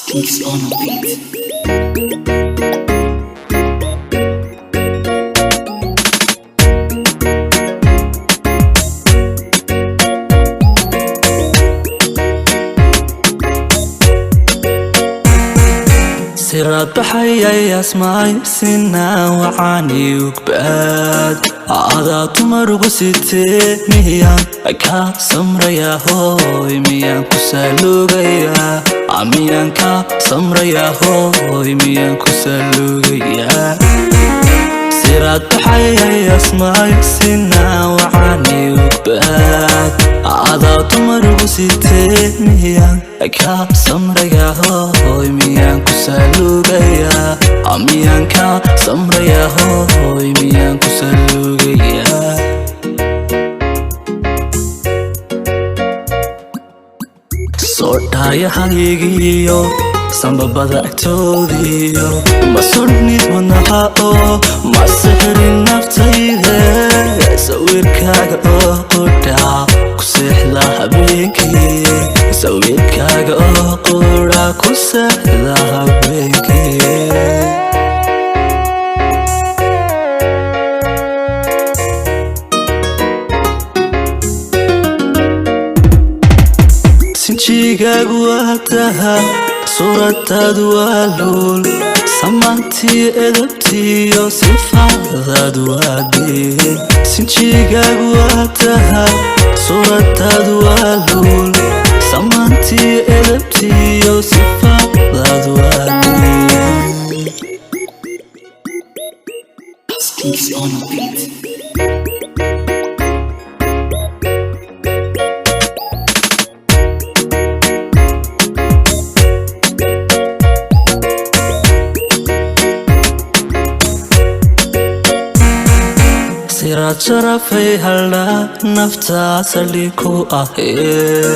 Sticks on a beat. Siraad baxayay asmaay sinaa wacaani ugbaad adaa dumarugu sitee miyaan ka samrayaa hooy miyaan ku saaluugayaa miyaan ka samrayaa hooy miyaan ku saaluugayaa. Siraad baxayay asmaay sinaa wacaani ugbaad adaa dumarugu sitee miyaan ka samrayaa hooy miyaan ku saaluugayaa miyaan ka samrayaa hooy miyaan ku saaluugayaa. Soodhayahaygiyo sambabada agtoodiyo ma surnid wadnaha oo ma sixrin naftayde sawirkaaga oo qudha ku seexda habeenkii sawirkaaga oo qudha ku seexda habeenkii. Sinjigaagu waa dahab, suuradaadu waa luul, samaantii edabtiyo sifaadaadu waa diin. Sinjigaagu waa dahab, suuradaadu waa luul, samaantii edabtiyo sifaadaadu waa diin. Sticks on a beat. Siraad sharafay haldha naftaa saldhig ku ahee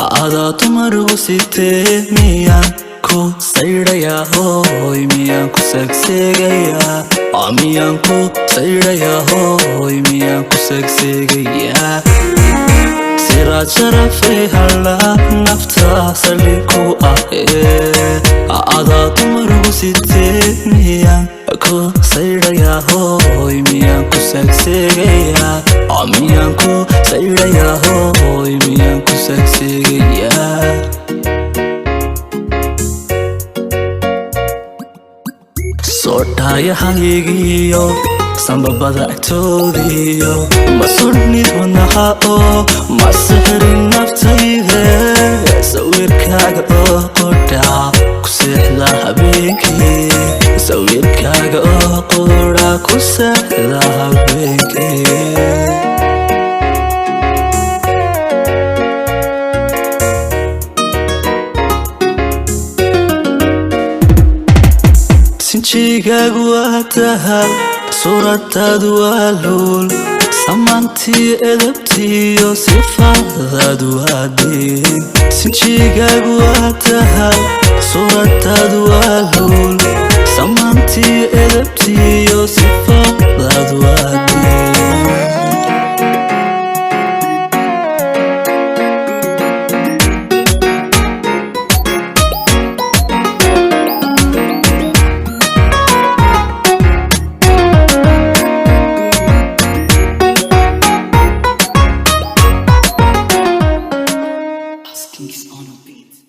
adaa dumarugu sitee miyaan ku saydhayaa hooy miyaan ku segseegayaa miyaan ku saydhayaa hooy miyaan ku segseegayaa. Siraad sharafay haldha naftaa saldhig ku ahee adaa dumarugu sitee miyaan ku saydhayaa hooy miyaan ku segseegayaa miyaan ku saydhayaa hooy miyaan ku segseegayaa. Soodhayahaygiyo sambabada agtoodiyo ma surnid wadnaha oo ma sixrin naftayde sawirkaaga oo qudha ku seexda habeenkii sawirkaaga oo qudha ku seexda habeenkii. Sinjigaagu waa dahab, suuradaadu waa luul, samaantii edabtiyo sifaadaadu waa diin. Sinjigaagu waa dahab, suuradaadu waa luul, samaantii edabtiyo sifaadaadu waa diin. Sticks on a beat.